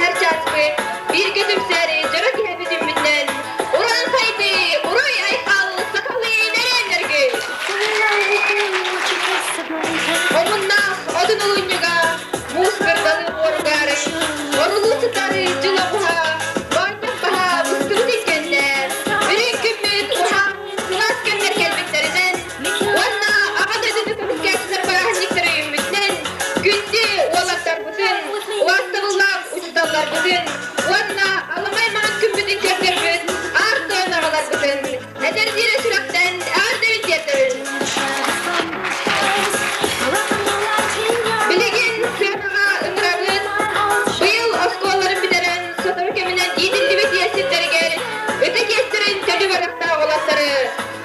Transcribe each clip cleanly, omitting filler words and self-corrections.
сүбэлэһэр чааспыт бииргэ түмсээри дьоро киһи бүтүммүтүнэн уран сайдыы, уруй айхал, сахалыы нэрэннэргин! Омуннаах одун улунньуга, муус кырдалы буоругар, орулуу сытары дьыл оҕуһа, моонньох баһа быстыбыт иккэннэ, үрүҥ күммүт уһаан сылаас кэмнэр кэлбиттэринэн уонна Аҕа дойдуну көмүскээччилэр бырааһынньыктара үүммүтүнэн күндү уолаттарбытын, убаастабыллаах учууталларбытын уонна аламай маҥан күммүтүн көрдөрбүт аар тойон аҕаларбытын эдэр диэри сүрэхтэн эҕэрдэбин тиэрдэбин. Билигин сыанаҕа ыҥырабыт. Быйыл оскуолаларын бүтэрэн сотору кэминэн иитиллибит иэситтэригэр ытык иэстэрин төлүү барыахтаах уолаттары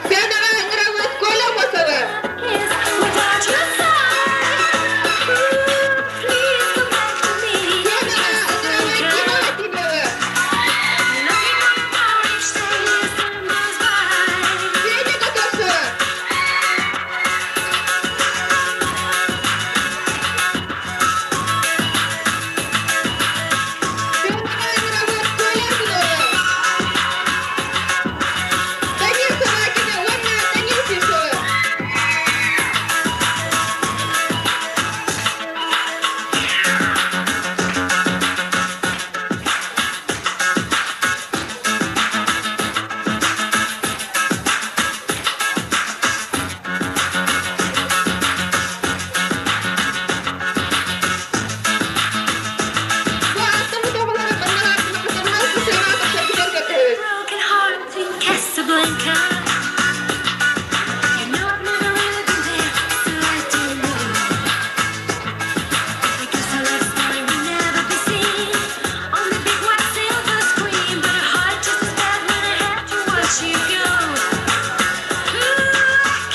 Сыанаҕа ыҥырабыт Коля Аммосовы. Сыанаҕа ыҥырабыт Дима Васильевы. Федя Готовцевы. Сыанаҕа ыҥырабыт Коля Аргуновы. Данил Собакины уонна Данил Сивцевы. Бу аттаммыт оҕолору манна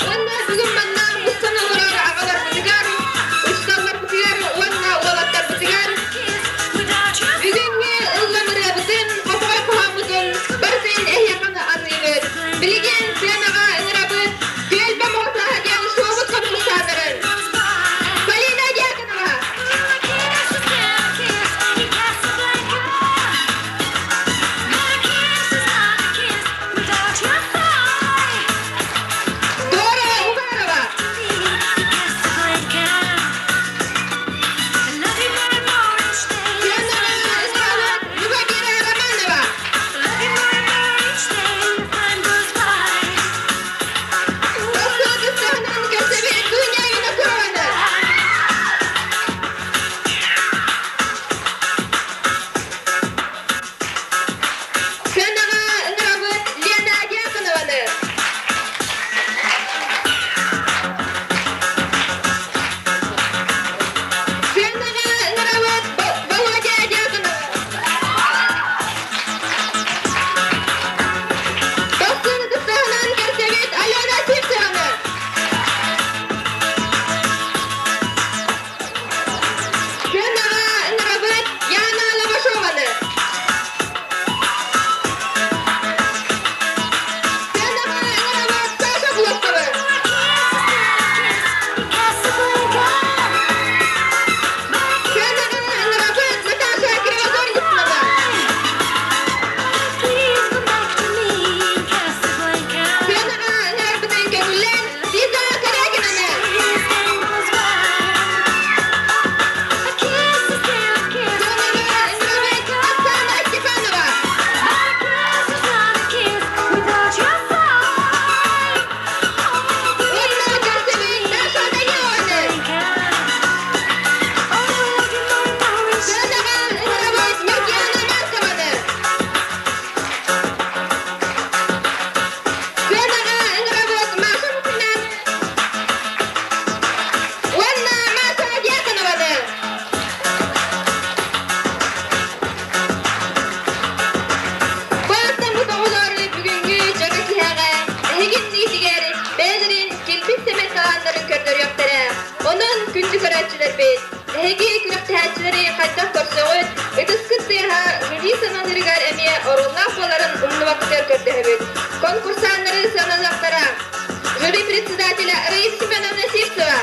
Уонна бүгүн манна мустан олорор аҕаларбытыгар, учууталларбытыгар уонна уолаттарбытыгар бүгүҥҥү ыллам ырыабытын, хомоҕой хоһооммутун барытын эһиэхэ аныыбыт. Билигин сыанаҕа ыҥырабыт Түөлбэ Моҕотооһо диэн шоубут конкурсаатарын Полина Дьяконова! Дора Уварова! Сыанаҕа ыҥырабыт Любомира Романова! Тахсыытыттаһынан көрсөбүт Дуня Винокурованы! Сыанаҕа ыҥырабыт Лена Дьяконованы! Сыанаҕа ыҥырабыт Володя Дьяконовы! Тахсыытыттаһынан көрсөбүт Алена Сивцеваны! Сыанаҕа ыҥырабыт Яна Лобашованы! Сыанаҕа ыҥырабыт Саша Глотковы! Сыанаҕа ыҥырабыт Наташа Кривозорницынаны! Сыанаҕа ыҥырарбытын көҥүллээн Лиза Корягинаны! Сыанаҕа ыҥырабыт Оксана Степанова! Уонна көрсөбүт Даша Данилованы! Сыанаҕа ыҥырабыт Ньургуяна Маркованы! Сыанаҕа ыҥырабыт Маша Мухинаны уонна Маша Дьяконованы! Бааттаммыт оҕолор бүгүҥҥү дьоро киһэҕэ эһиги иннигитигэр бэйэлэрин килбик сэмэй талааннарын көрдөрүөхтэрэ. Онон күндү көрөөччүлэрбит, эһиги күрэхтэһээччилэри хайдах көрсөҕүт, ытыскыт тыаһа жюри сыаналыырыгар эмиэ оруоллаах буоларын умнубаккытыгар көрдөһөбүт. Конкурсаннары сыаналыахтара. Жюри председателя Раиса Семеновна Сивцева.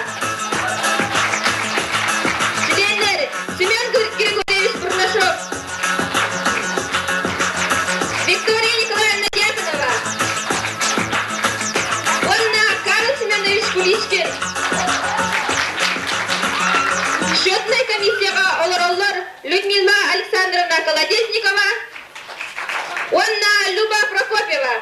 Членнэр Семен Григорьевич Бурнашов. Ивановна Колодезникова уонна Люба Прокопьева.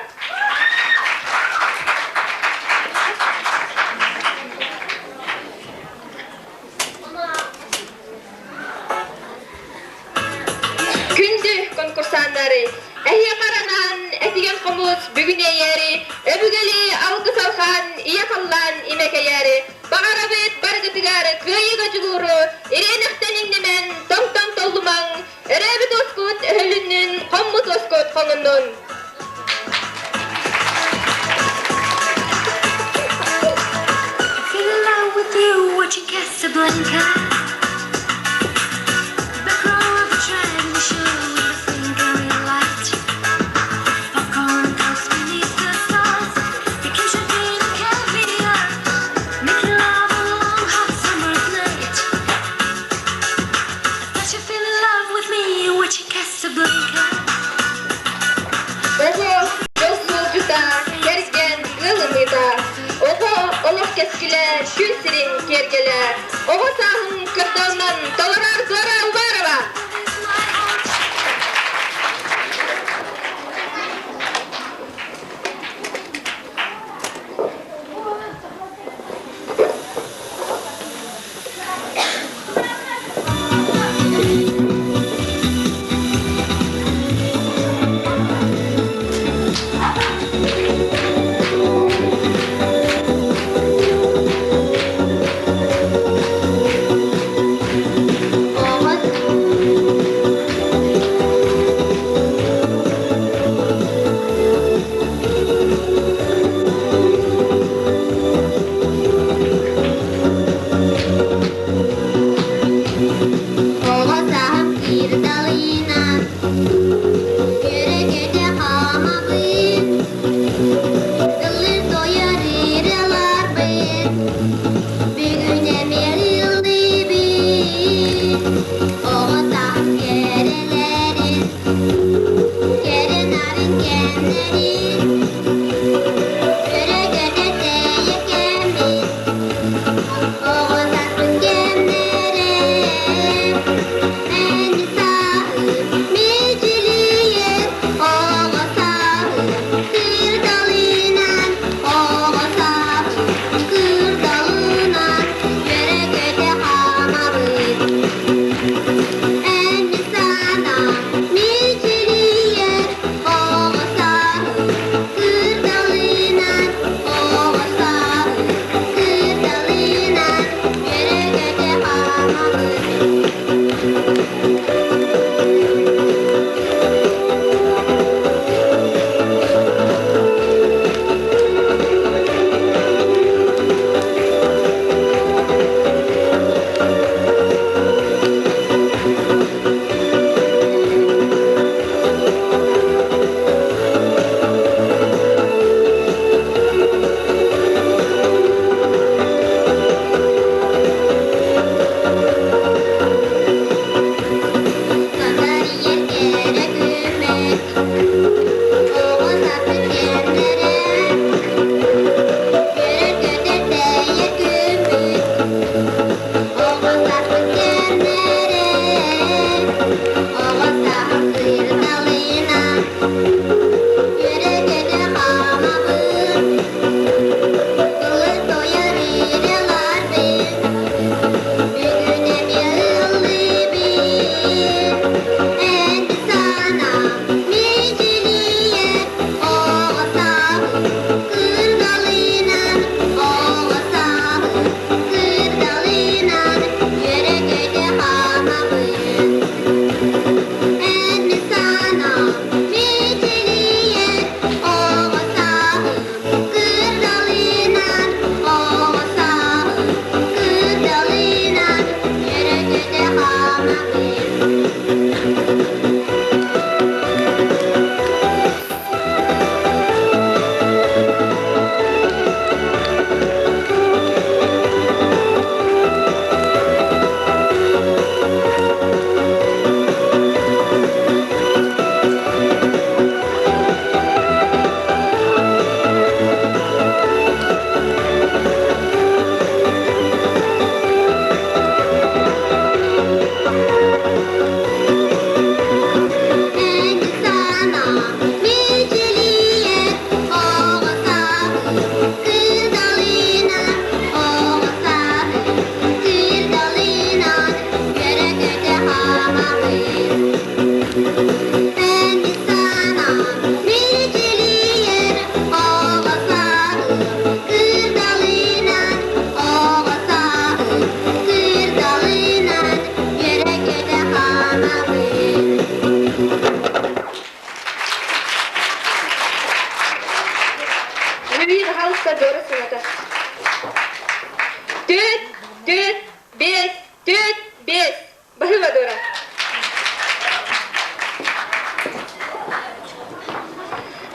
Күндү конкурсаннары, эһиэхэ анаан этигэн хомус бүгүн эйээри, өбүгэли алгыс алхаан, ийэ халлаан имэкэйээри, баҕарабыт барыгытыгар кыайыыга дьулууру, ириэнэхтэн иҥнимэн, тоҥтон толлумаҥ, өрөөбүт уоскут өһүлүннүн, хоммут уоскут хоҥуннун. Feel in love with you, watching Casablanca. Background of a train show with a flickering light. Popcorn cups beneath the stars. Became champagne and caviar. Making love a long hot summer's night. I thought you fell in love with me, watching Casablanca. Оҕо дьол суолдьута, кэргэн ыалыныыта, оҕо олох кэскилэ, күн сирин киэргэлэ, оҕо сааһын кырдалынан толорор Зора Уварова. Is my heart.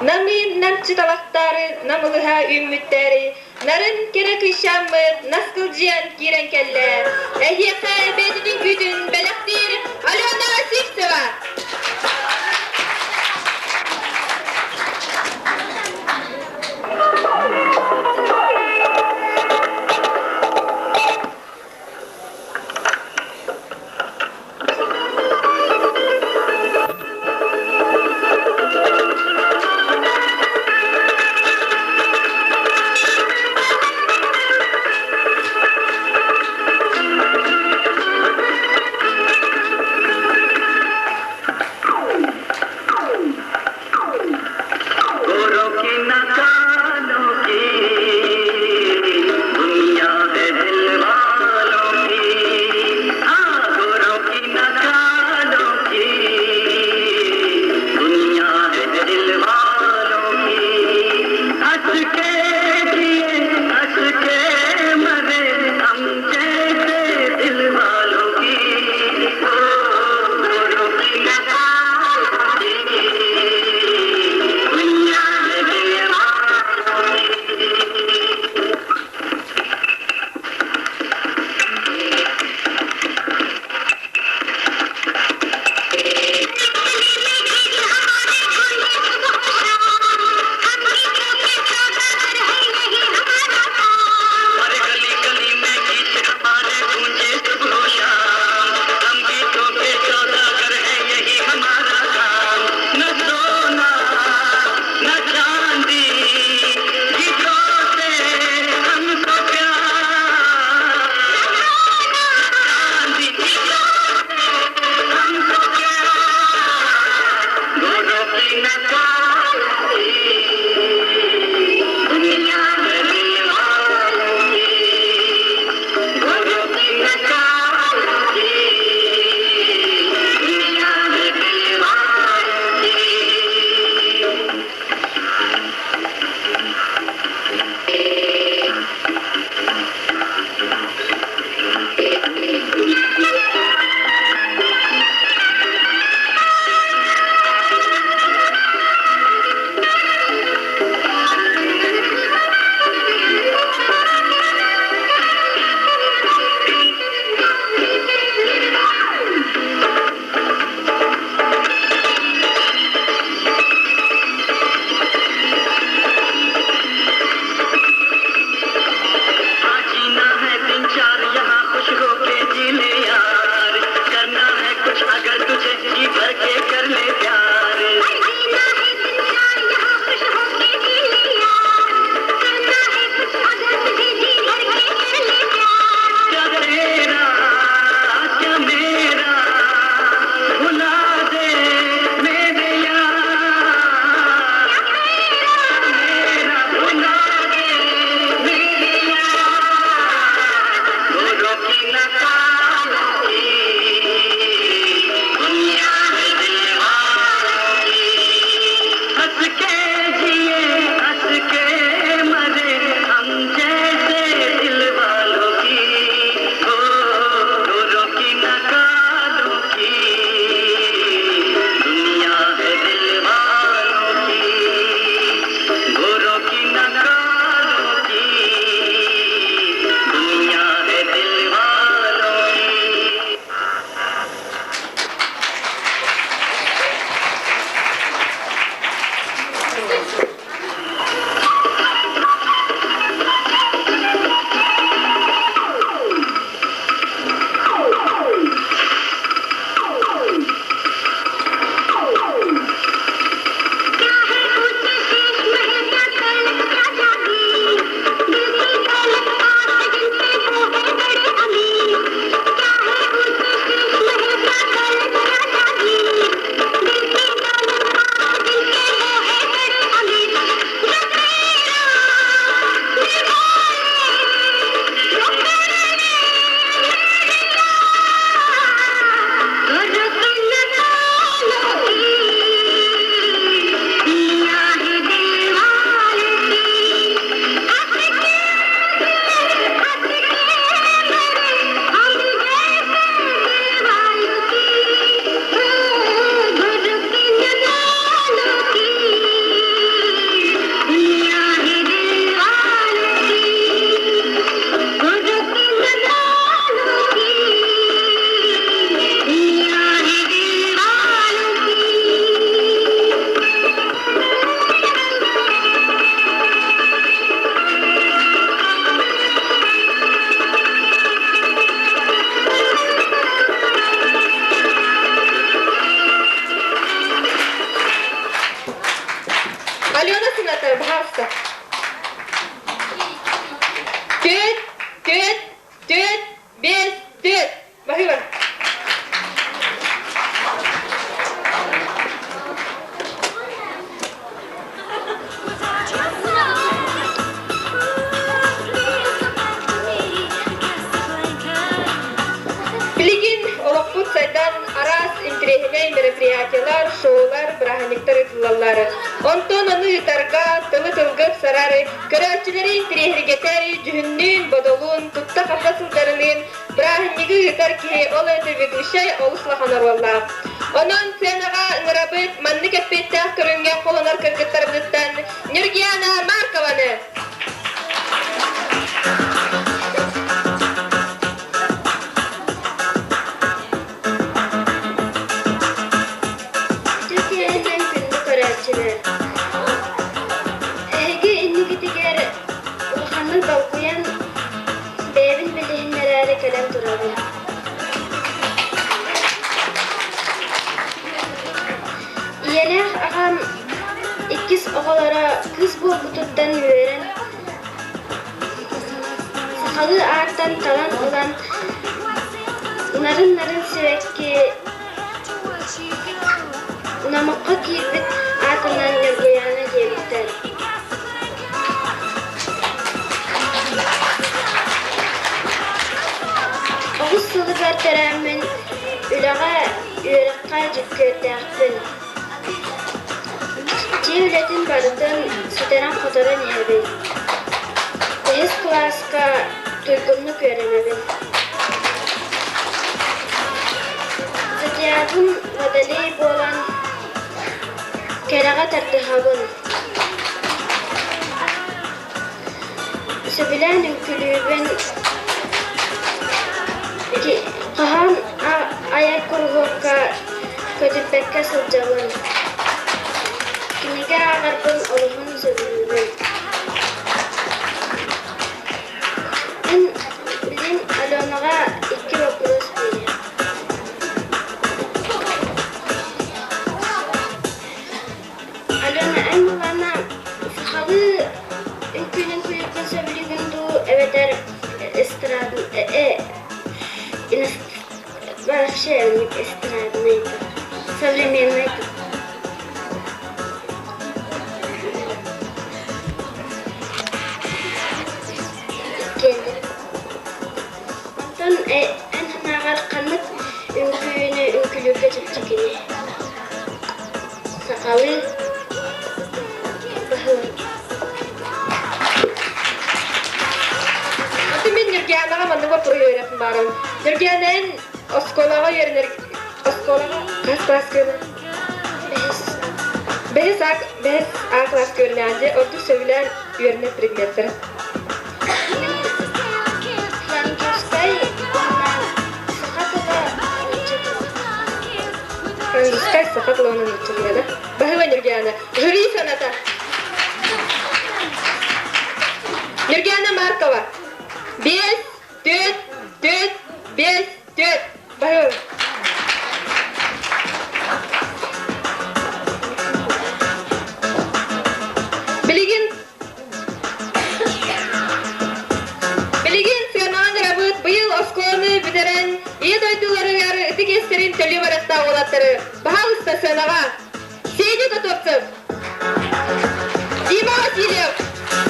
Намыын намчы талахтаары намылыһа үүммүттэри нарын кэрэ кыысчааммыт наскылдьыйан киирэн кэллэ. Эһиэхэ бэйэтин күүтүн бэлэхтиир Алена Сивцева! кыргыттар, баһаалыста. Түөрт, түөрт, түөрт, биэс, түөрт. Баһыыба. Билигин олохпут сайдан араас интэриэһинэй мероприятиелар, шоулар, бырааһынньыктар ыытыллаллар. Онтон ону ыытарга, тылы-тылга ыпсарар, көрөөччүлэри интэриэһиргэтэр, дьүһүннүүн, бодолуун, тутта-хапта сылдьарыныын бырааһынньыгы ыытар киһи ол эбэтэр ведущай олус улахан оруоллаах. Онон сценаҕа ыҥырабыт маннык эппиэттээх көрүҥҥэ холонор кыргыттарбытыттан Нюргияна Маркованы! Үтүө киэһэнэн күндү көрөөччүлэр! Эһиги инникитигэр улаханнык долгуйан бэйэбин билиһиннэрээри кэлэн турабын. Ийэлээх аҕам иккис оҕолоро кыыс буолбутуттан үөрэн, сахалыы ааттан талан ылан нарын-нарын сибэкки номоххо киирбит аатынан Ньургуйаана диэбиттэр. Оҕус сылыгар төрөөммүн үлэҕэ, үөрэххэ дьүккүөрдээхпин. Дьиэ үлэтин барытын ситэрэн-хоторон иһэбин. Бэһис кылааска туйгуннук үөрэнэбин. Зодиагым водолей буолан кэрэҕэ тардыһабын. Сөбүлээн үҥкүүлүүбүн, хаһан айар куруһуокка көтүппэккэ сылдьабын. Кинигэ ааҕарбын олуһун сөбүлүүбүн. Мин билигин Аленаҕа икки боппуруос биэриэм. Алена, эн Милана сахалыы үҥкүүнүн куйуургун сөбүлүүгүн дуу эбэтэр эстрадный вообще эстрадный современный Иккиэннэр. Онтон эн санааҕар ханнык үҥкүүнү үҥкүүлүүргэ чэпчэкиний? Сахалыы баһылык. Аты мин Ньургианаҕа маннык боппуруоһу үөрэхпин баарым. Ньургиана эн оскуолаҕа үөрэнэр оскуолаҕа хас кылааска үөрэнэр? Бэһис. Бэһис А бэһис А кылааска үөрэнэҕин дьэ ордук сөбүлээн үөрэнэр предметтэрэ. Мин французскай уонна саха тыла нуучча тыла. Французскай саха тыла уонна нуучча тыла да? Баһыыба Ньургиана. Жюри саната. Ньургиана Маркова. Биэс, түөрт, түөрт, биэс, түөрт. Баһыыба. Билигин Билигин сыанаҕа ыҥырабыт быйыл оскуоланы бүтэрэн Ийэ дойдуларыгар ытык иэстэрин төлүү барыахтаах уолаттары баһаалыста сыанаҕа Сеня Готовцев, Дима Васильев,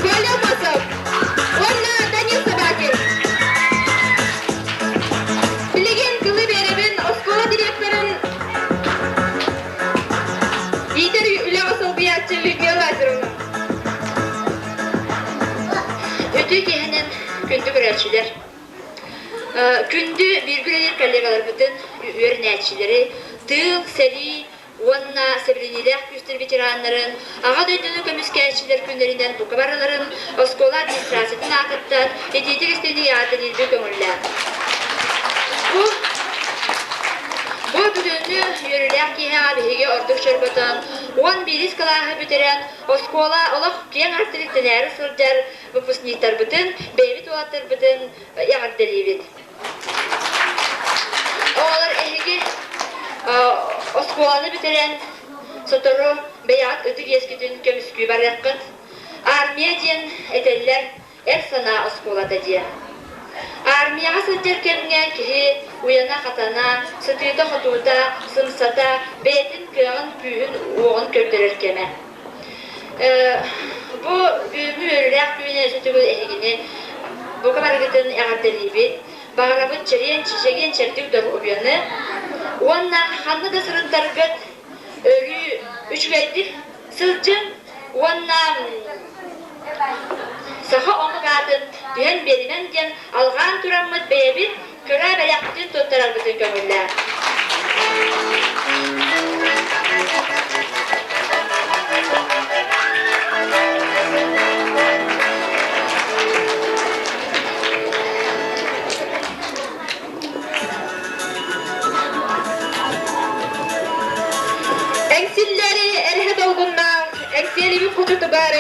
Коля Мосов уонна Данил Собакин. Билигин тылы биэрэбин оскуола директорын иитэр үлэҕэ солбуйааччы Людмила Лазаревна. Үтүө киэһэнэн күндү көрөөччүлэр! Күндү бииргэ үлэлиир коллегаларбытын, үөрэнээччилэри тыыл, сэрии уонна сэбилэниилээх күүстэр ветераннарын, Аҕа дойдуну көмүскээччилэр күннэринэн бука барыларын оскуола администрациятын аатыттан итиитик истиҥник эҕэрдэлиирбит көҥүллээх. Бу Бу бүгүҥҥү үөрүүлээх киэһэҕэ биһиги ордук чорботон, 11 кылааһы бүтэрэн, оскуола олох киэҥ артыгын тэнээри сылдьар выпускниктарбытын, бэйэбит уолаттарбытын эҕэрдэлиибит. Оҕолор эһиги оскуоланы бүтэрэн, сотору бэйэҕит ытык иэскитин көмүскүү барыаххыт. Армия диэн этэллэр эр санаа оскуолата диэн. Армияҕа сылдьар кэмҥэ киһи уйана-хатана, сытыыта-хотуута, сымсата, бэйэтин кыаҕын, күүһүн-уоҕун көрдөрөр кэмэ. Бу бүгүҥҥү үөрүүлээх түүнү өссө төгүл эһигини бука барыгытын эҕэрдэлиибит. Баҕарабыт чэриэн, чэгиэн чэбдик доруобуйаны уонна ханна да сырыттаргыт өрүү үчүгэйдик сылдьыҥ уонна саха омук аатын түһэн биэримэҥ диэн алҕаан тураммыт бэйэбит кыра бэлэхпитин туттарарбытын көҥүллээх. Эҥсиллэри эрһэ долгуннаах, эҥсиэлибит хочотугар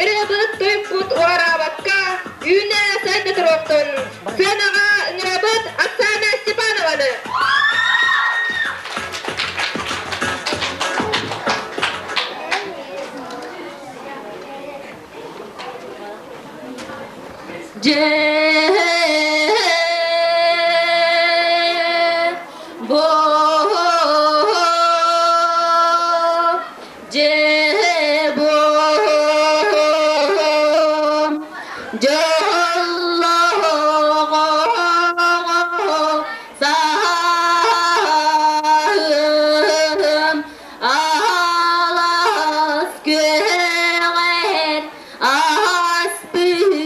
ырыабыт-тойукпут уҕараабакка үүнэ-сайда туруохтун. Сыанаҕа ыҥырабыт Оксана Степанованы. Дьэ бо дьэ бо дьоллоҕо саһым аалас күөҕэр ааспыта.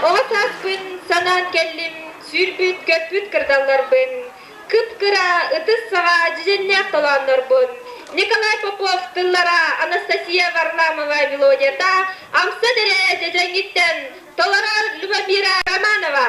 Оҕо сааспын санаан кэллим, сүүрбүт-көппүт кырдалларбын, кып-кыра ытыс саҕа дьэдьэннээх толооннорбун. Николай Попов тыллара, Анастасия Варламова мелодията, Амса дэрэ дьэдьэҥҥиттэн толорор Любомира Романова.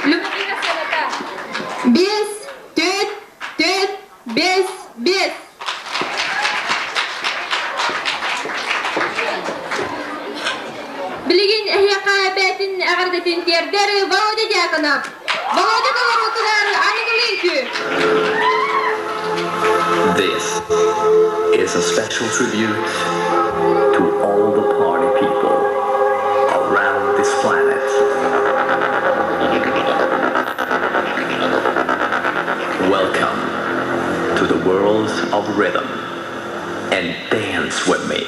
Любомира Саната. Бес, төт, төт, бес, бес. Билигин эһиэхэ бээтин эҕэрдэтин тиэрдэр Володя Дьяконов. Володя толоруутугар аныгылыы үҥкүү. This is a special tribute to all the party people around this planet. Welcome to the world of rhythm and dance with me.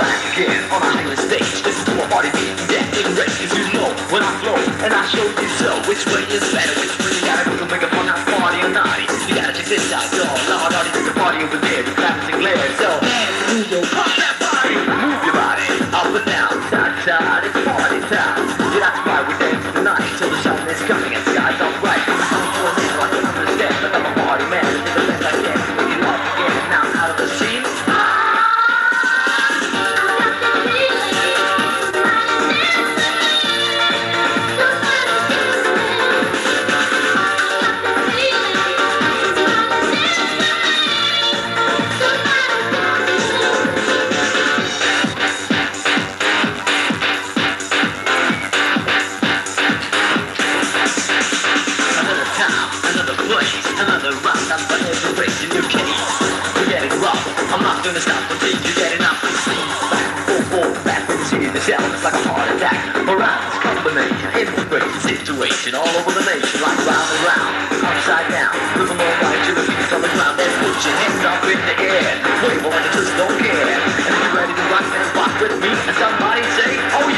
Back again on a island stage. Listen to my party beat, getting ready. If you know when I flow, and I show you so which way is better, which way you gotta go to make a fun house party or not. You gotta check this out, y'all. Now I already the party over there, the clappers and glare. So move your pop that body, move your body up and down, side to side. It's party time. Yeah, that's why we dance tonight till the sun is coming and sky's all bright. I'm for a man, I can understand, but I'm a party man. And do the best I can to make it love again. Now I'm out of the scene. Another time, another place, another round. I'm for every race in your case. You're getting rough. I'm not gonna stop until you get enough to see. Back, forth, forth, back when you see the sound. It's like a heart attack. Morales combination, infiltrate situation all over the nation, like round and round, upside down. Living all right to the feet on the ground. Then put your hands up in the air, wave on like you just don't care. And if you're ready to rock, then rock with me. And somebody say, oh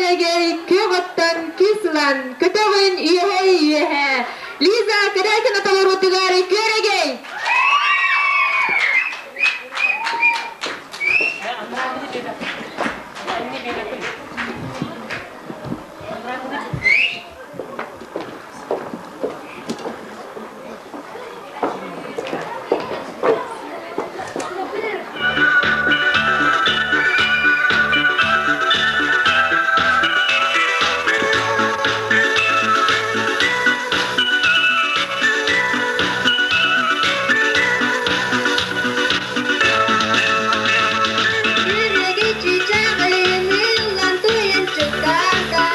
Күөрэгэй күөх оттон күүс ылан, көтөҕүн үөһэ-үөһэ. Лиза Корякина толоруутугар Күөрэгэй! Күөрэгэй чыычааҕын ыллан туйан чугдарда.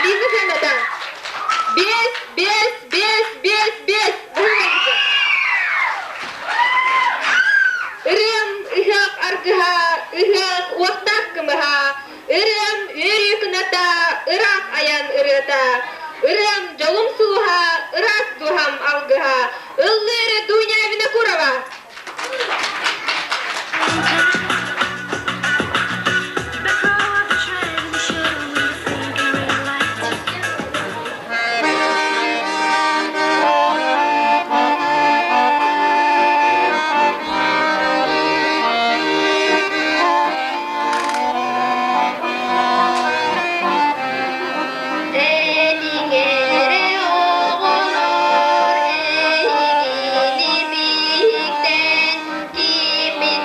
Лиза Фената. Биэс, биэс, биэс, биэс, биэс. Ырыам ыһыах аргыһа, ыһыах уоттаах кымыһа, ырыам үөрүү кыната, ыраах айан ырыата, ырыам дьолум сулуһа, ыраас дууһам алгыһа, ыллыыры Дуня Винокурова. Этиҥэрэ оҕолор эһигини биһиктэн киммит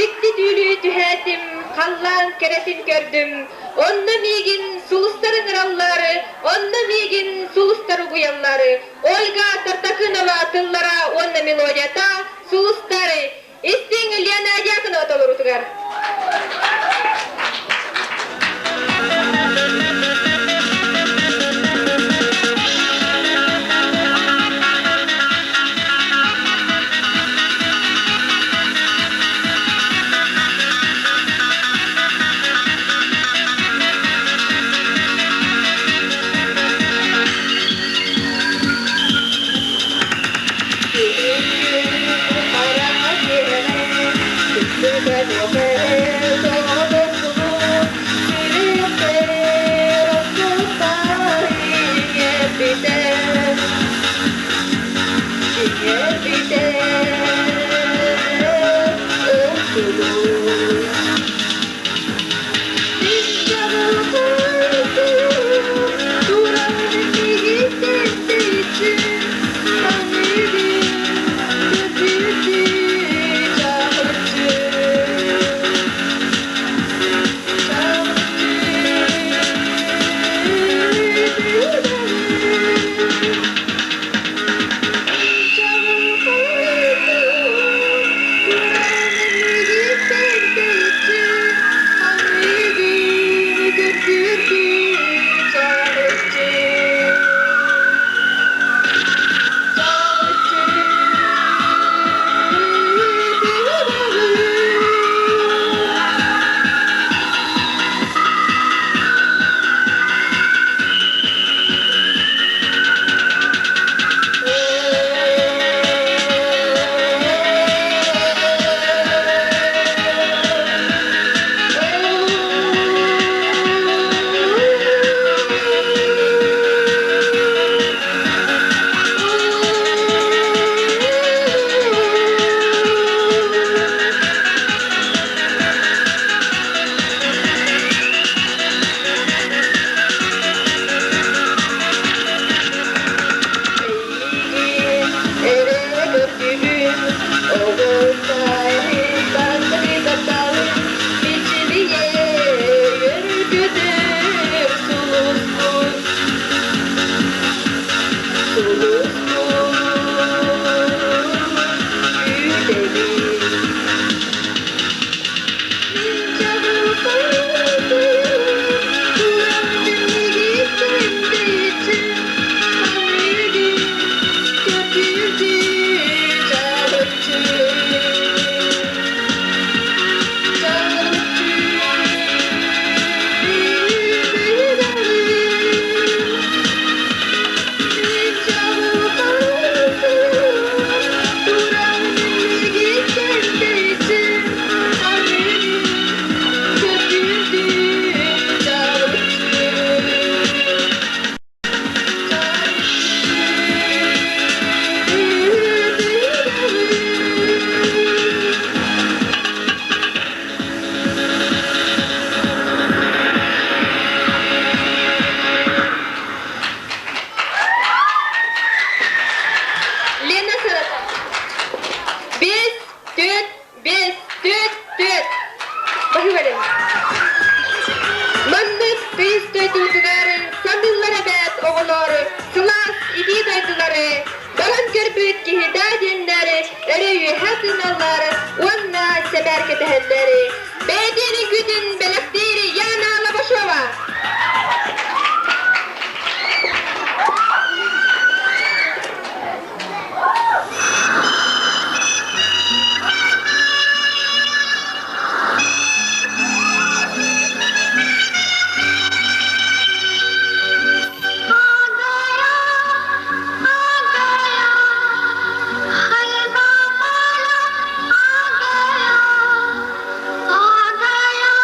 Дьикти түүлү түһээтим, халлаан кэрэтин көрдүм. Онно миигин сулустар ыҥыраллар, онно миигин сулустар угуйаллар. Ольга Тартакынова тыллара уонна мелодията Сулустар истиҥ Лена Дьяконова толоруутугар. Лена Сарата. Бес, төрт, бес, төрт, төрт. Баһыыбалын. Маннык тыйыс дойдубутугар саныыллар эбээт оҕолор сылаас итии дойдулары баран көрбүт киһи даа диэннэр өрө үөһэ тыыналлар уонна сэмээр кэтэһэллэр. Бэйэтин үҥкүүтүн бэлэхтиир Яна Лобашова. आ गया आ गया हलवा वाला आ गया आ गया।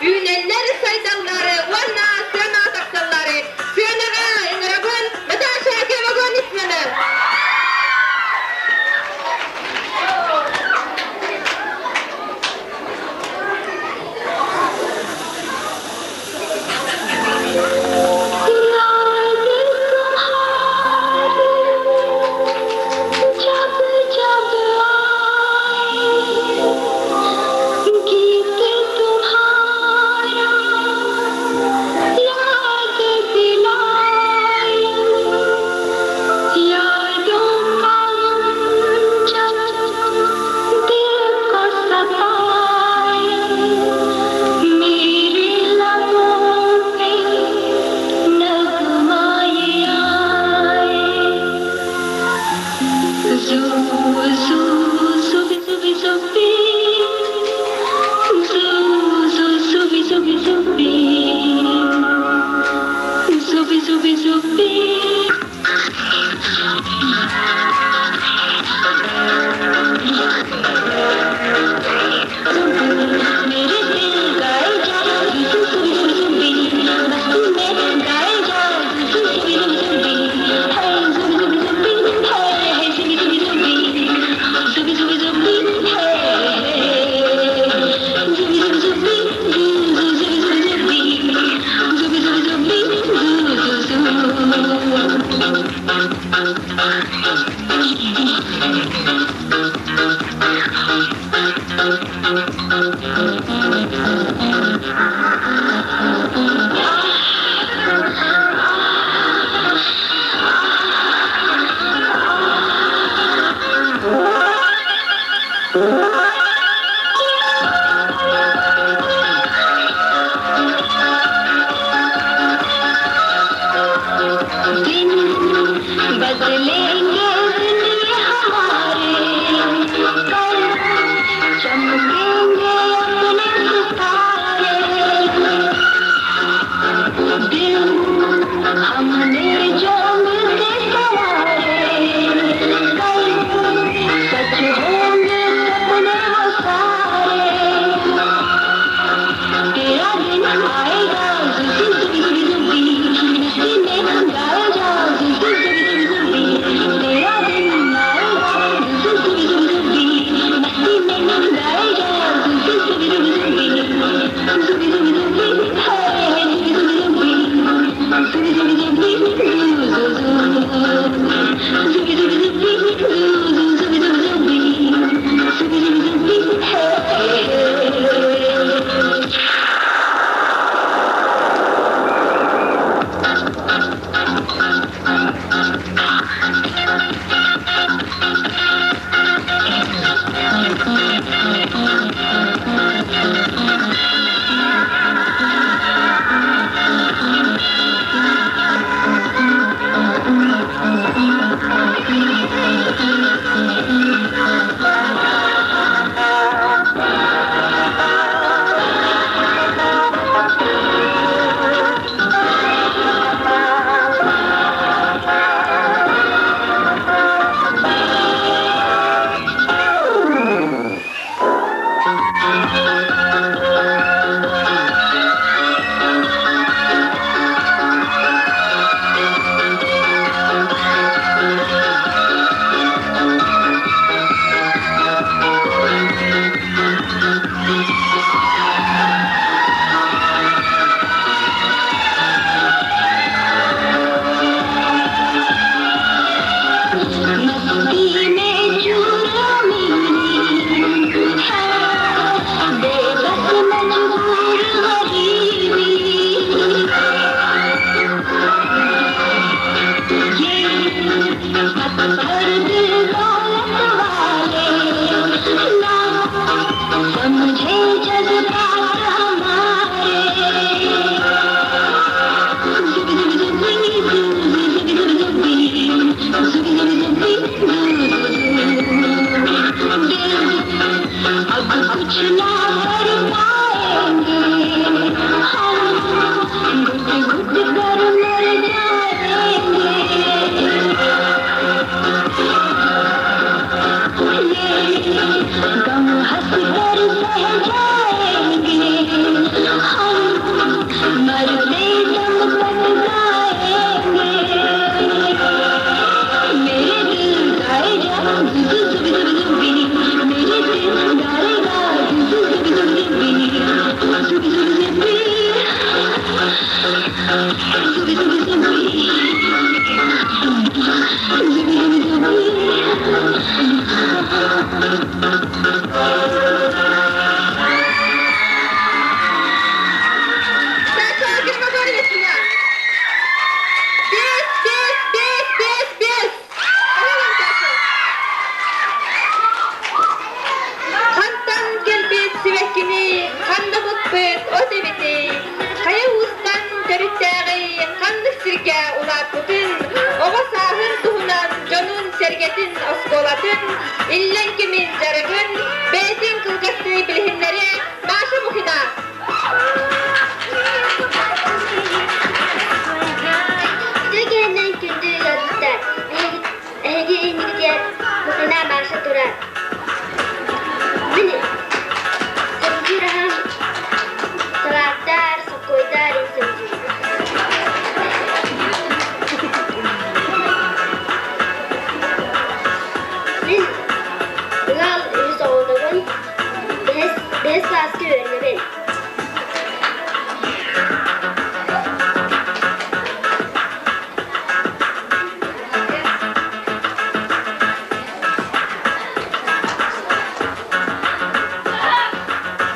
Үүнэллэр, сайдаллар уонна сыанаҕа тахсаллар. Сыанаҕа ыҥырабын Наташа Кевагонисманы. जब जब आए गीत तुम्हारा याद दिलाए यादों का जब दिल को सताए मेरे लबों पे नगमा ये आए Zoo, zoo, zubi, zubi, zubi. Zoo, zoo, zubi, zubi, zubi. Zubi, zubi, zubi. मेरे दिल गाए जाओ zubi, zubi, zubi. मस्ती में गाए जाओ zubi, zubi, zubi. Hey, zubi, zubi, zubi. Hey, hey, zubi, zubi, zubi. Zubi, zubi, zubi. Hey, hey. Zubi, zubi, zubi. Zu, zubi, zubi, zubi. Zubi, zubi, zubi. Zu, zu, दिन बदलेंगे दिन ये हमारे कल चमकेंगे अपने सितारे। Оскуолатын, иллэҥ кэмин дьарыгын, бэйэтин кылгастыы билиһиннэриэ Маша Мухина. Үтүө киһиннэн күндү ыалдьыттар, эһиги иннигитигэр Мухина Маша турар. Мин сөбүлүүр аһым салааттар, соккуойдар сөбүлүүр. Мин ыал үһүс оҕотобун, бэһис, бэһис кылааска үөрэнэбин.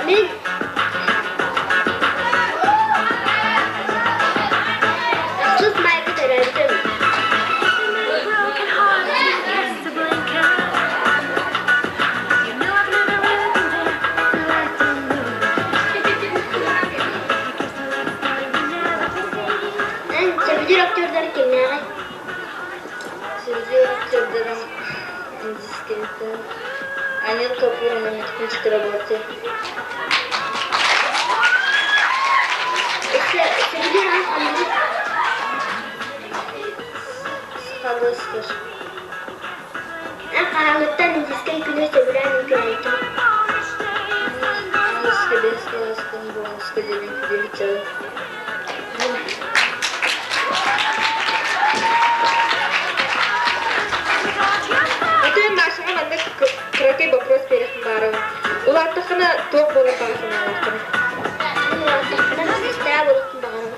Мин Ахсыс маайга төрөөбүтүм. Эн сөбүлүүр актердары кимнээҕий? Сөбүлүүр актердарым индийскэйтэн Анил Капур уонна Митхун Чакраборти. Өссө сөбүлүүр аһыҥ ханныгый? Сахалыы ыстыыр. Эн хаһааҥҥыттан индийскэй күнү сөбүлээн үҥкүүлээбиккиний? Аныгыска бэһис кылаастан бонуска диэн үҥкүүлүү сылдьабын. Ити Машаҕа маннык кыракый вопрос биэрэхпин баарабын. Улааттаххына туох буолар баҕа санаалааххыный? Мин улааттахпына медсестра буолуохпун баҕарабын.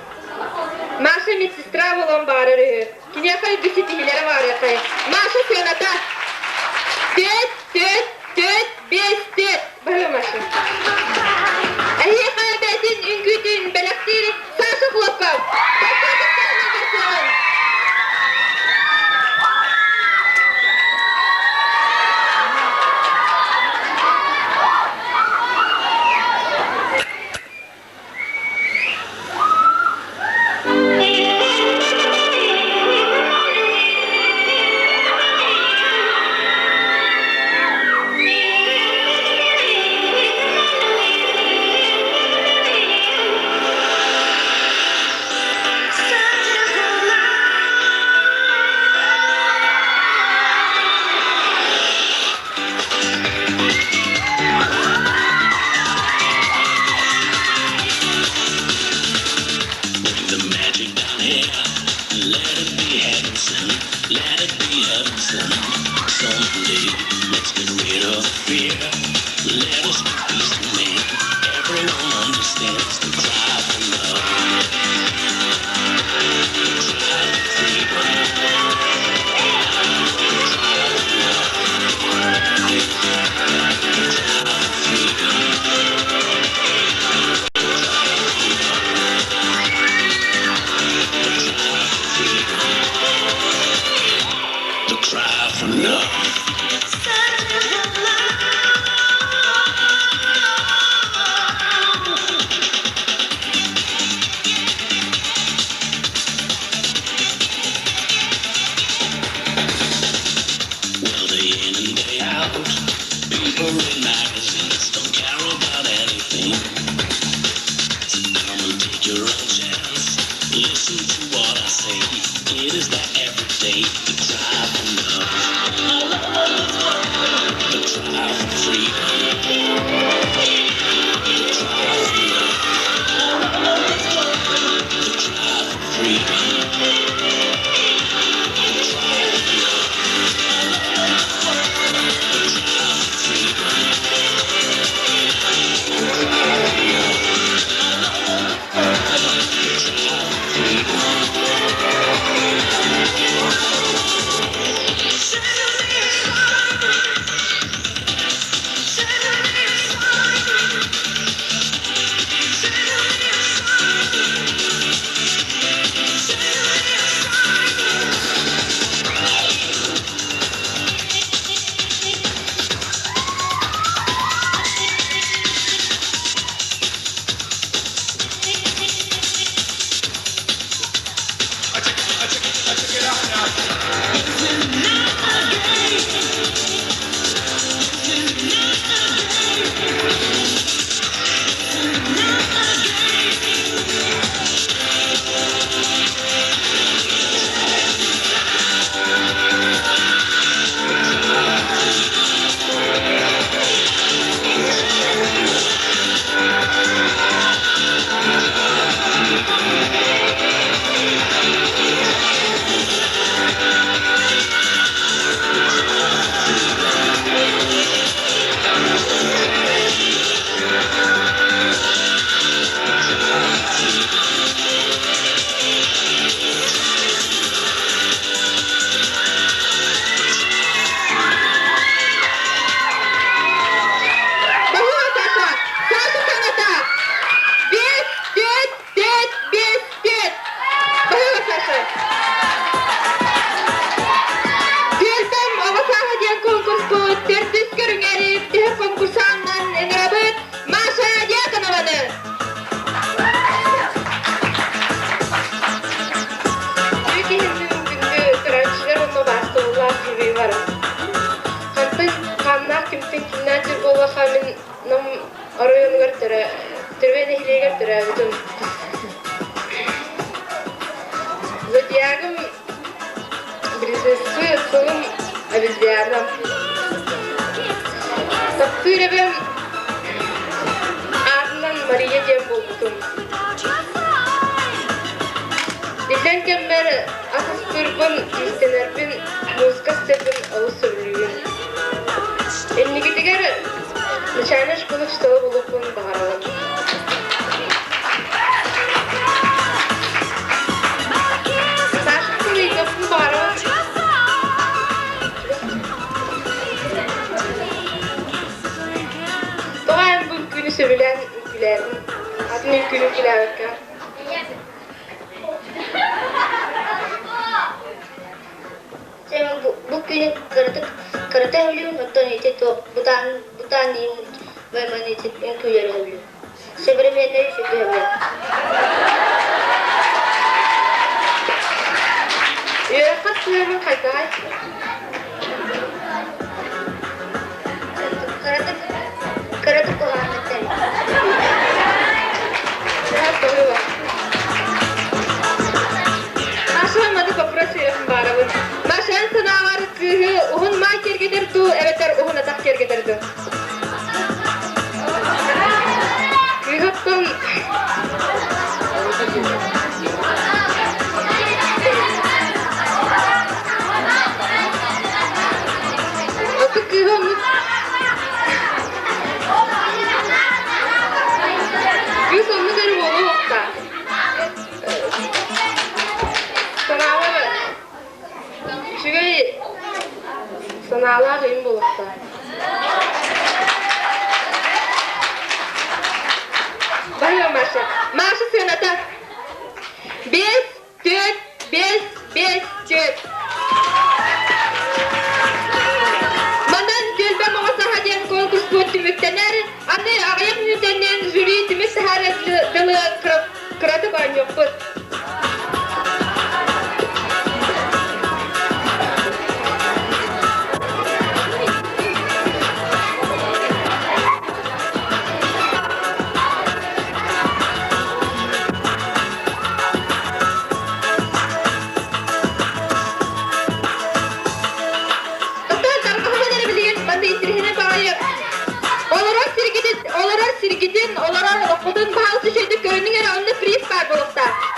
Маша медсестра буолуон баҕарар үһү. Киниэхэ үгүс ситиһиилэрэ баарыахай. Маша сыаната түөрт, түөрт, түөрт, биэс, түөрт. Баһыа Маша. Эһиэхэ бэйэтин үҥкүүтүн бэлэхтиир Саша Хлопков. Көрсүөҕүҥ. Bring the magic down here. Let it be heaven sent. Let it be heaven sent. Someday, let's get rid of fear. Let us be peace to men. Everyone understands the cry for love. The cry for freedom. The cry for love. The cry for freedom. The cry for freedom. The cry for love. Well, day in and day out, people read magazines, don't care about anything. So come and take your own chance. Listen to what I say. It is that every day the cry for love, the cry for freedom, the cry for love, the cry for freedom, the cry for love, the cry for freedom, the cry for love, the cry for freedom. буоллахха мин Нам оройуонугар Төрүө нэһилиэгэр төрөөбүтүм. Зодиагым близнецы, сылым обезьяна. Таптыыр эбэм аатынан Мария диэн буолбутум. Иллэҥ кэммэр ас астыырбын, иистэнэрбин, музыка истэрбин олус сөбүлүүбүн. Инникитигэр начальнай школа учуутала буолуохпун баҕарабын. Сашаттан ыйытыахпын баҕарабын. Тоҕо эн бу үҥкүүнү сөбүлээн үҥкүүлээтиҥ? Атын үҥкүүнү үҥкүүлээбэккэ? Бу күнү кыратык кырата өһүлүүм, оттон ити туох бутаан бутаан майман ити үҥкүүлэри өһүлүүм. Современнай үчүгэй өһүлүүм. Үөрэххэ сыһыаныҥ хайдаҕай? Кыратык кыратык куһаҕан Маша маны вопрос үөрэхин баарабын. Машан санаабар кыыһы уһун маай киэргэтэр дуу, эбэтэр уһун атах киэргэтэр дуу? Кыыһыттан Аты кыыһы оннук Кыыс оннук эрэ буолуохтаах. Санаабар үчүгэй санаалаах ыйым буолуохтаах. Баһыйа Маша. Маша сыаната 5, 4, 5, 5, 4. Манан Түөлбэ Моҕо Саха диэн конкурспут түмүктэнэр. Аны аҕыйах мүнүүтэнэн жюри түмүк таһаарар дылы кыратык оонньуохпут. Оттон тарҕаһыман эрэ билигин манна интириэһинэй баҕайы олорор сиргитин, олорор сиргитин, олорор олоххутун баһаалыста үчүгэйдик көрүнүҥ эрэ, онно приз баар буолуохтаах.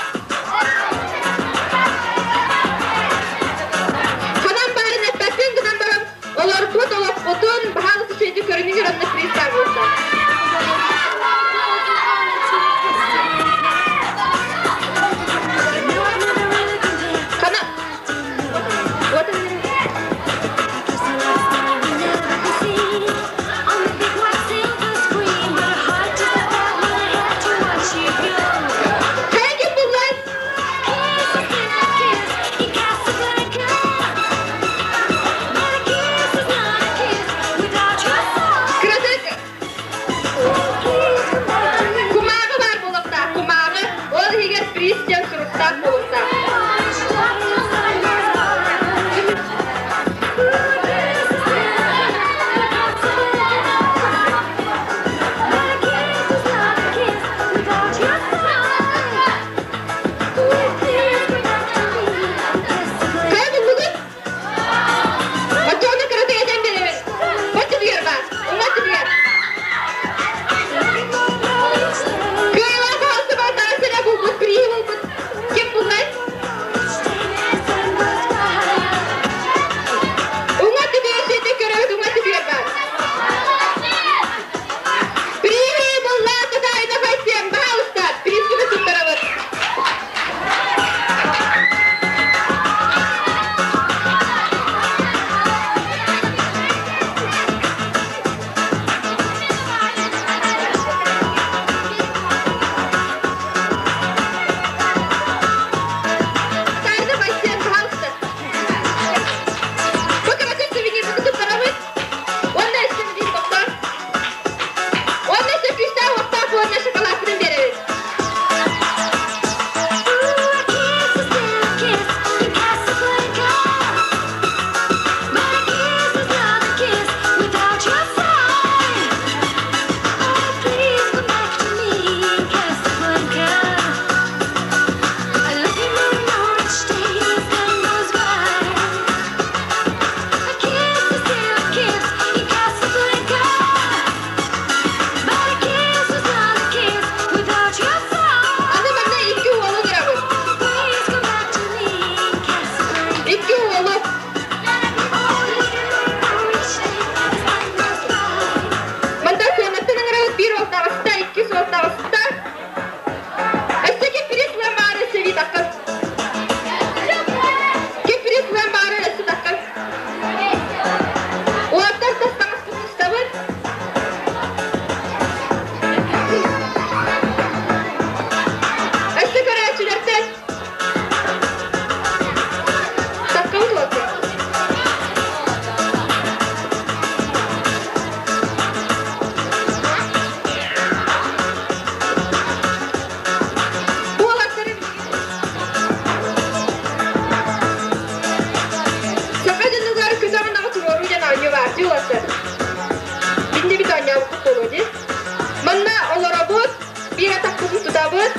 көтөҕөбүт.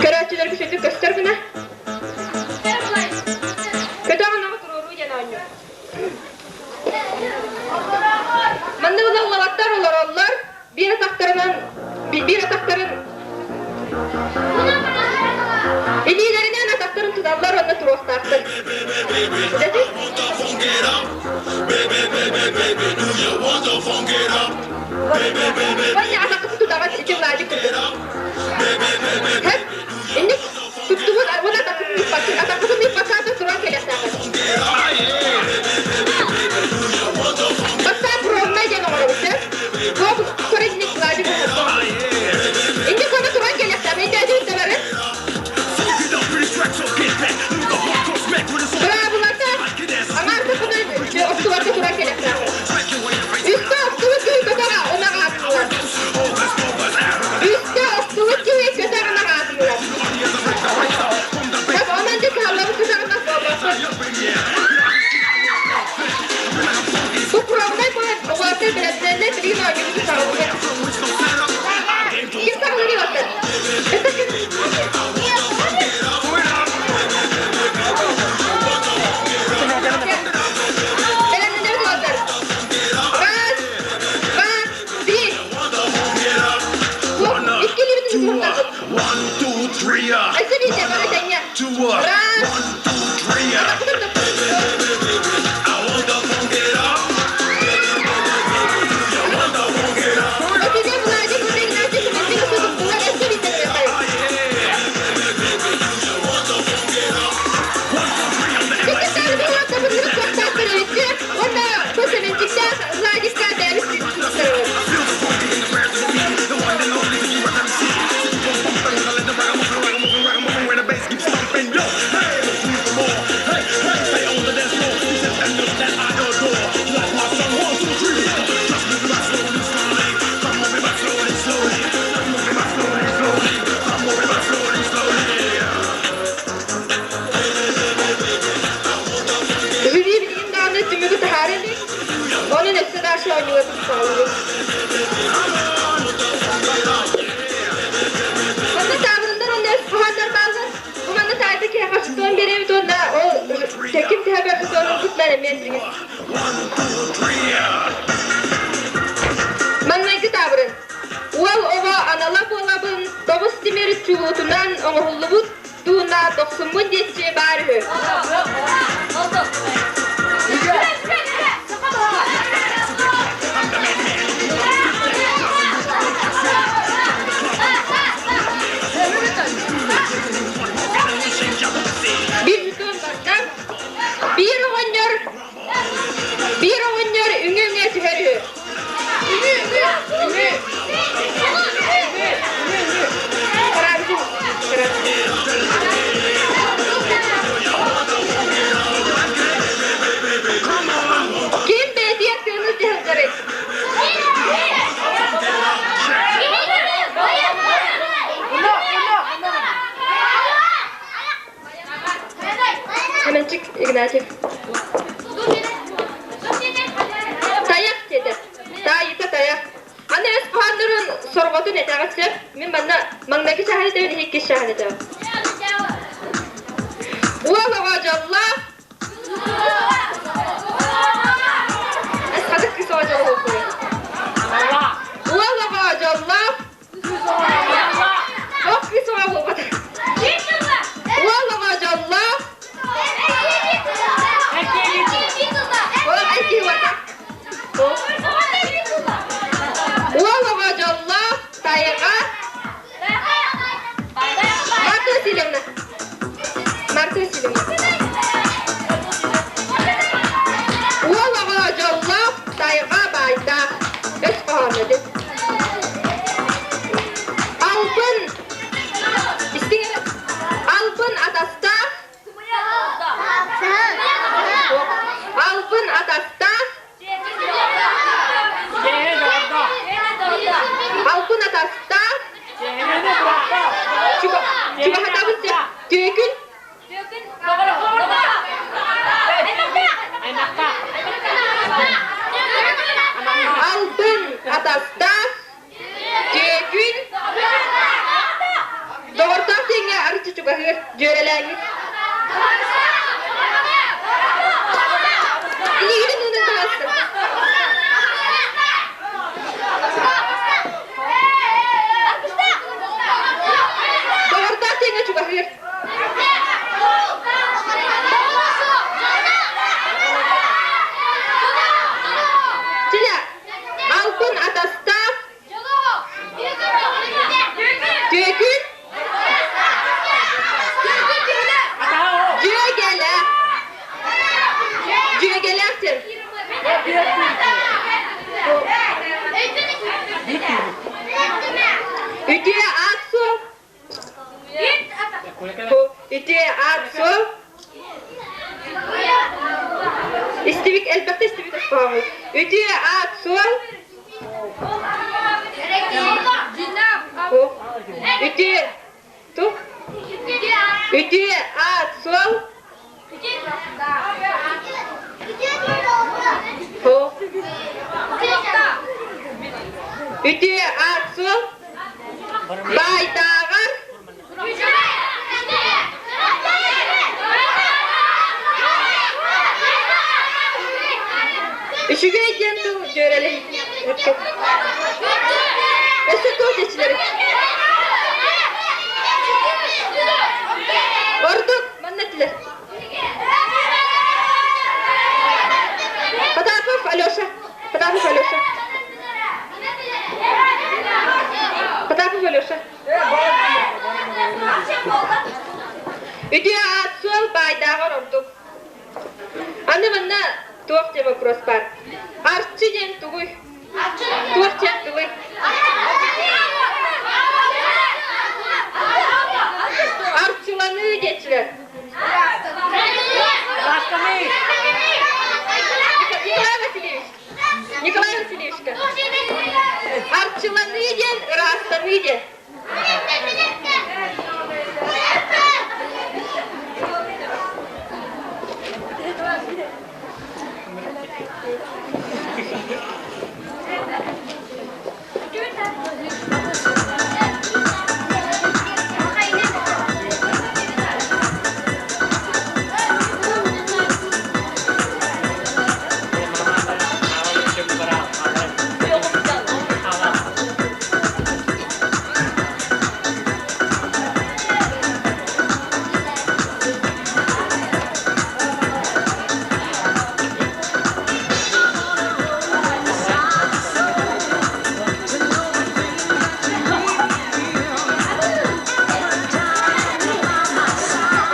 Көрөөччүлэргэ сүрдүк көстөр гына. Көтөҕөн оҕо туруоруу диэн оонньуу. Манна була уолаттар олороллор, биир атахтарынан биир атахтарын илиилэринэн атахтарын туталлар уонна туруохтаахтар. Ваня атаххытын тутаҕын ити Владик курдук. Хэп, инник туттубут уонна атаххытын ыыппаккын, атаххытын ыыппакка туран кэлиэхтээххин. Бастаан пробнай диэн оҥоробут сөп. Туох көрүнник Владик оҥордо. Инник уонна туран кэлиэхтээх. Өйдөөтүбүт да бары. Быраабылата аҥаар саханы охтубакка туран кэлиэхтээх. Үстэ охтубут киһи көтөҕө ынах аатылар. Үстэ охтубут киһи көтөҕ ынах аатылар. Хап онон дьэ кыһаллабыт көтөҕ ынах буолбаппыт. Бу пробнай буолан оҕолордор бэлэмнэннэ билигин оонньуубутун саҕалыыбыт. Ким саҕалыырый оттон? Бэлэмнэнэбит уолаттар. Раз, два, три. Икки илиибитин тутуһуннарбыт. Өссө биирдэ бары тэҥҥэ. Раз. Өтүгэ Владик уонна Игнатий Семенчик тутуктулар өссө биирдэ көрүөххэйиҥ. Уонна бу Семенчиктээх Владикка бэйэбит туттарабыт. Жюри билигин даҕаны түмүгү таһаара илик. Онон өссө да оонньууга саҕалыыбыт. Манна таабырыннар уонна өс хоһооннор бааллар. Бу манна таайда киһи хачытыан биэрэбит уонна ол ким төһө бөрбүт ылбытынан эмиэ билигин. Маҥнайгы таабырын. Уол оҕо анала буолабын, тоҕус тимир чулуутунан оҥоһуллубут Дууна дохсуммун диэччи баар үһү. Биир бүтүн барда. Биир оҕонньор биир оҕонньор үҥэ-үҥэ түһэр үһү. Үҥү, үҥү, үҥү. Хараабытын Ким бэйэтигэр тыынын сылдьарый? Семенчик Игнатьев. Тайах диэтэ. Таайыта тайах. Аны өс хааннарын сорҕотун этэҕит сөп. Мин манна маҥнайгы чааһын этэбин, иккис чааһын этэбин. Уол оҕо дьоллоох. Хатык кыс оҕо дьоллоох. Уол оҕо дьоллоох. Ох, кыс оҕо буолбата. Уол оҕо дьоллоох. Ол эр киһи Уол оҕо дьоллоох, тайҕа. Марта Васильевна. Марта Васильевна. Уол оҕо дьоллоох, тайҕа баайдаах. Өс хоһооно дьэ. Албын истиҥ эрэ. Албын атастаах. Албын атастаах. Албын атастаах. Чугаһатабыт түөкүн. диэн? Үтүө аат суол. Үтүө аат суол. Истибик элбэхтэ истибит хоһооҥҥут. Үтүө аат суол. Үтүө тух Үтүө аат суол. Үтүө аат суол. Баайдааҕар Үчүгэй диэн тыл дьүөрэлэһ Өссө туох диэччилэри? Ордук манна этилэр. Потапов Алеша. Потапов Алеша. Потапов Алеша. Үтүө аат суол баайдааҕар ордук. Аны манна туох диэн вопрос баар. Арчы диэн тугуй? Туох диэн тылый? Арчыланыы диэччилэр. Николай Васильевич. Николай Васильевичка. Арчыланыы диэн ыраастаныы диэн.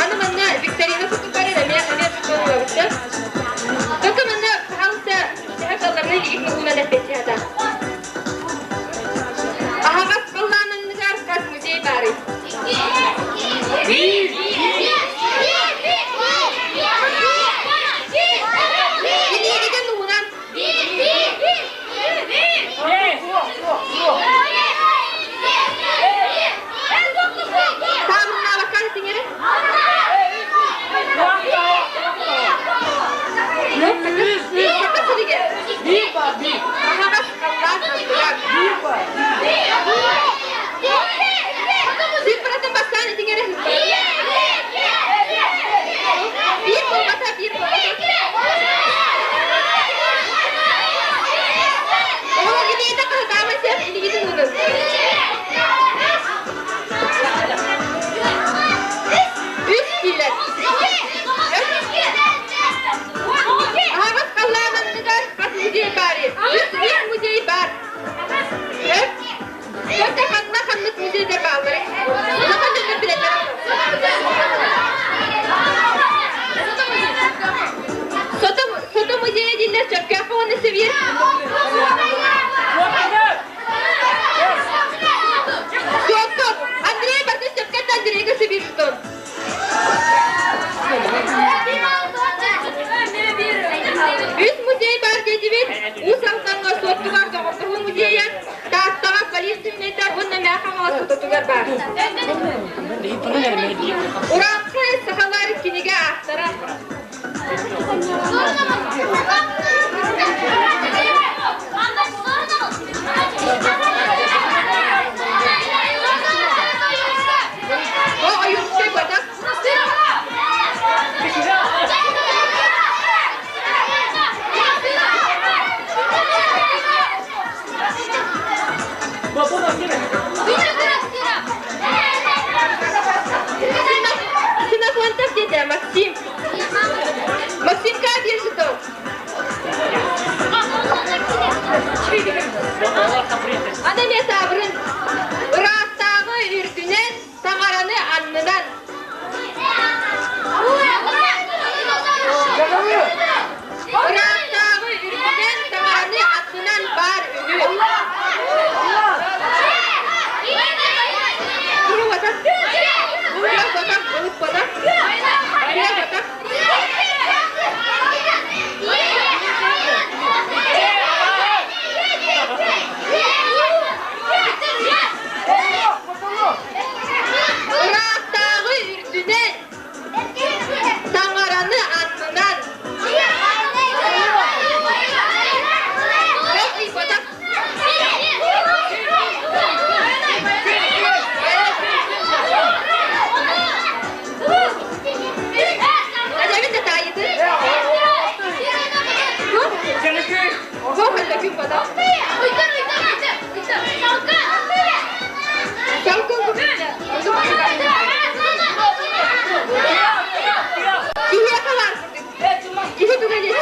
Аны манна викторина кутукарын эмиэ эмиэ школалабыттар. Только манна, пожалуйста, төһө калларына илиигит уунан эппиэттиһата. Аһаҕас халлааныныгар хас музей баарый? Илиигитин уунан. Таабырнаабакка тиҥэрэ. Саха сиригэр аһаҕас халлаан анныгар Цифратын бастаан итиҥэрэ Биир буолбата, биир буолбата. Оҕолор илиитэ хаһытаама сиэх илиигитин уунун. Үс дииллэр. Аһаҕас халлаан анныгар хас музей баарый? Үс үс музей баар. Өтө ханна ханнык музейдар баалларый? Улахан дьоннор билэллэр. Сото, сото музейа дииллэр Чөркөөххө уонна Сибиир. Суотту. Андрей барда сөпкө Андрейга Сибиир тутун. Үс музей бар диэтибит. Уус Алдаҥҥа Суоттугар Доҕордоһуу музейа, Тааттаҕа полиция музейдар уонна Мэхэ Хаҥалас Сототугар баар. Урааҥхай сахалар кинигэ автора. О, Ойуунскай бадах. Ксенофонтов деді Максим. Максим, как держит он? Туох күн бата? Киһиэхэ баар Киһи туга Киһи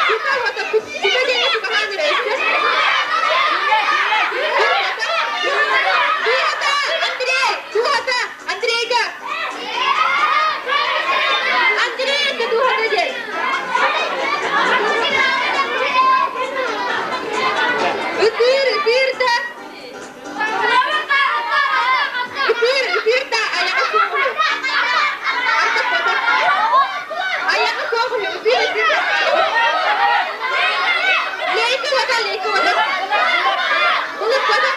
кута уота кута диэҥҥэ чугаһаан эрэ Туота Андрей! Туота Андрейга! Андрейга туота диэн! Ытыыр, ытыыр да! Ытыыр, ытыыр да айаҕа суох үһү. Айаҕа суох үһү, ытыыр, ытыыр да. Лейка вода, лейка вода. Улук вода.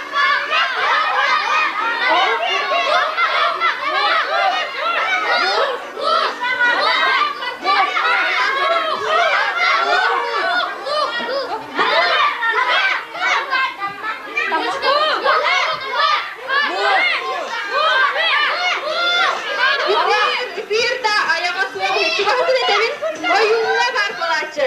Ытыыр да айаҕа суох чугаһытын этэбин ойууҥҥа баар буолааччы.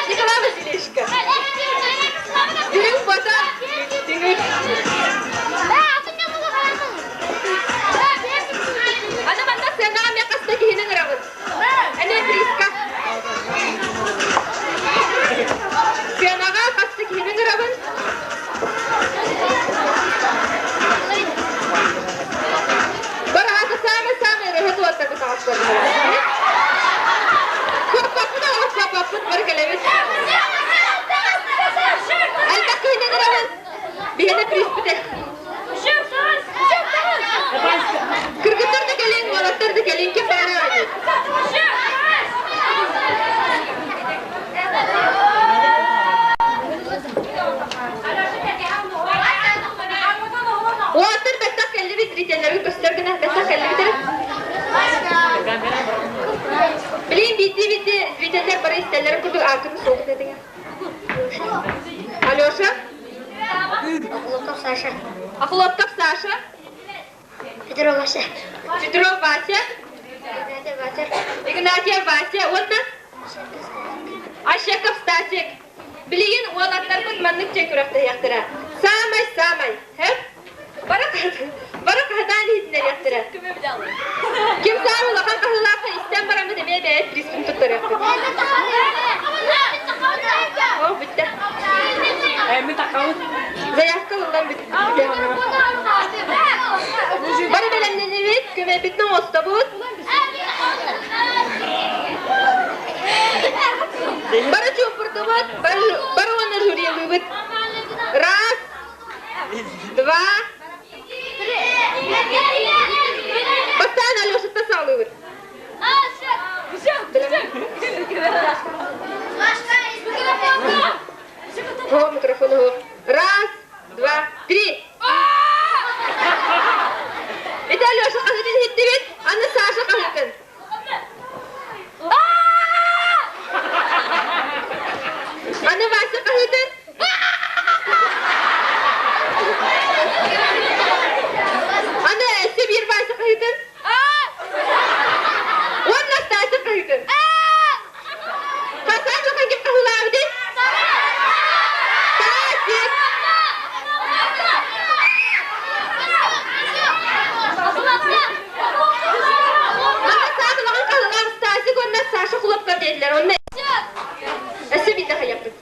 Николай Васильевичка. Үрүҥ бота. Түҥүр. Аны манна сыанаҕа эмиэ хас да киһини ыҥырабын. Эмиэ приска. Сыанаҕа хас да киһини ыҥырабын. Бараата самый-самый ырыһыт уоттарбыт аҕастарбыт. Куоппаппыт аҕас куоппаппыт бары кэлэбит. Элбэх киһини ыҥырабын. Биһиэнэ приспите. Кыргыттар да кэлин, уолаттар да кэлин, ким баара Уолаттар бэттэх кэллибит, зрителлэргэ көстөр гына бэттэх кэллибит эрэ. Билигин биирдии-биирдии зрителлэр бары истэллэрин курдук ааккытын суолгут этиҥэ. Алеша? Охлопков Саша. Охлопков Саша. Петров Вася. Петров Вася. Игнатьев Вася. Игнатьев Вася. Уонна? Ащеков Стасик. Билигин уолаттарбыт маннык чэй күрэхтэһиэхтэрэ. Самай-самай. Хэп? Бары бары хаһытаан иһитиннэриэхтэрэ. Ким саамай улахан хаһыылаахха истэн бараммыт эмиэ бэйэт приспин туттарыахпыт. О, бүттэ. Заявка ылыллан бүттэ. Бары бэлэмнэнибит, көмөбүтүн оҥостобут. Бары чуумпурдубут, бары уонна жюрилыыбыт. Раз, два, Бастаан Алешаттан саҕалыыбыт. О, микрофон Раз, два, три. Это Алеша хаһытын иһиттибит, аны Саша хаһытын. Аны Вася хаһытын. Аны өссө биир Вася хаһытын. Уонна Стася хаһытын. Хасан улахан ким хаһылаабытый? Стасик! Манна саат улахан хаһылаах Стасик уонна Саша хлопков диэтилэр. Онно өссө биирдэ хайаппыт.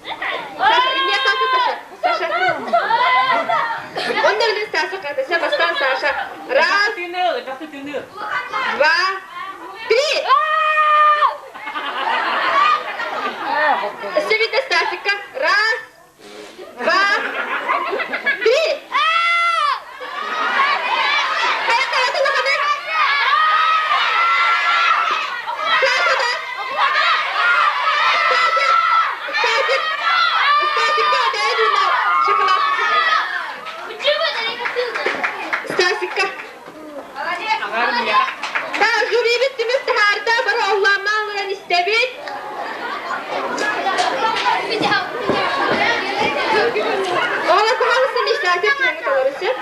Саша, нет, Саша, Саша, Саша. Онно билин Саша хатыса, бастаан Саша. Раз, два, три! Өссө биирдэ Стасикка. Раз, два, три! Хайа хайата улаханы? Саша да? Стасик! Стасик! Стасикка өтөйө дуна шоколад. Стасикка. Да, жюрибит түмүк таһаарда, бары оллаамаан олорон истэбит. Оҕолор, пожалуйста, мечтайте түмүк олорун сөп.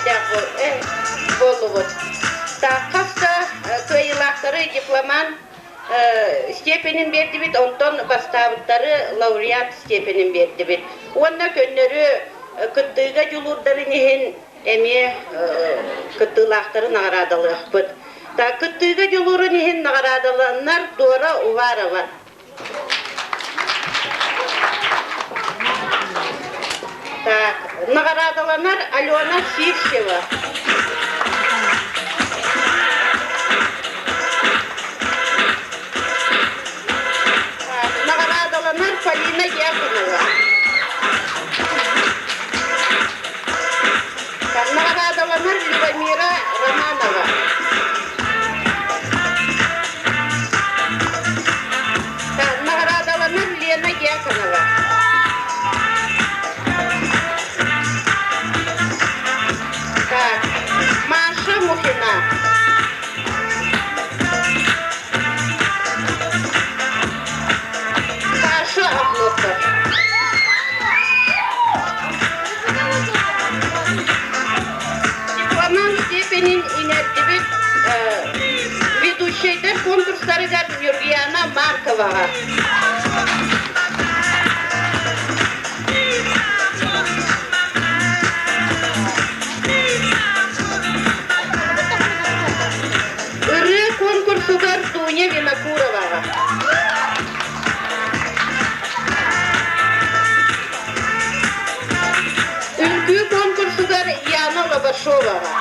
бириэмийэлэрдээх буоллубут. Хас да кыайыылаахтары дипломант степенин биэрдибит, онтон бастаабыттары лауреат степенин биэрдибит. Уонна көннөрү кыттыыга дьулуурдарын иһин эмиэ кыттыылаахтары наҕараадалыахпыт. Кыттыыга дьулуурун иһин наҕараадаланар Дора Уварова. Так, наҕараадаланар Алена Сивцева. Наҕараадаланар Полина Дьяконова. Наҕараадаланар Любомира Романова. Наҕараадаланар Лена Дьяконова. Так, Маша Мухина. Саша Охлопков. Дипломант степенин иҥэрдибит ведущайдар конкурстарыгар Нюргияна Марковаҕа. Ырыа конкурсугар Дуня Винокуроваҕа. Үҥкүү конкурсугар Яна Лобашоваҕа.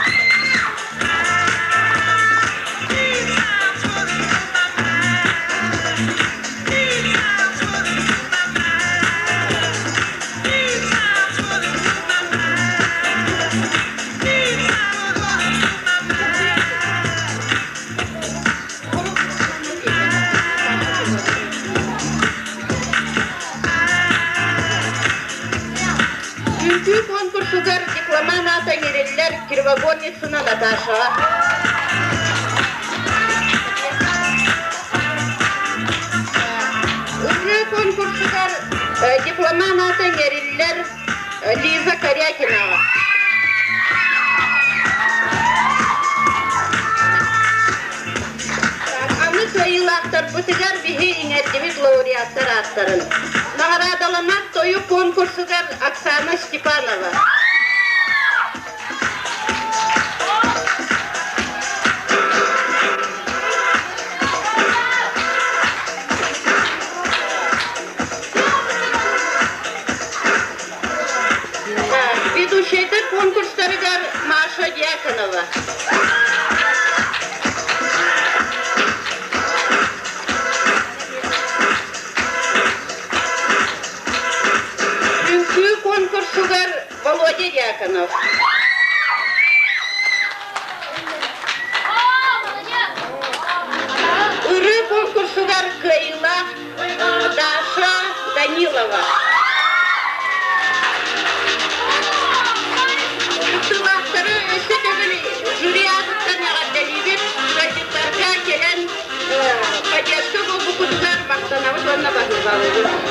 Үҥкүү конкурсугар дипломан аата иҥэриллэр Кривогорницына Наташаҕа. Ырыа конкурсугар дипломан аата иҥэриллэр Лиза Корякинаҕа. Аны кыайыылаахтарбытыгар биһи иҥэрдибит лауреаттар ааттарын. Наҕараадаланар тойук конкурсугар Оксана Степанова. Ведущайдар конкурстарыгар Маша Дьяконова. Үҥкүү конкурсугар Володя Дьяконов. Ырыы конкурсугар кыайыылаах Даша Данилова. Кыттыылаахтары өссө төгүл жюри аатыттан эҕэрдэлиибит. Ыалдьыттарга кэлэн поддержка буолбуккутугар махтанабыт уонна баһыыбалыыбыт.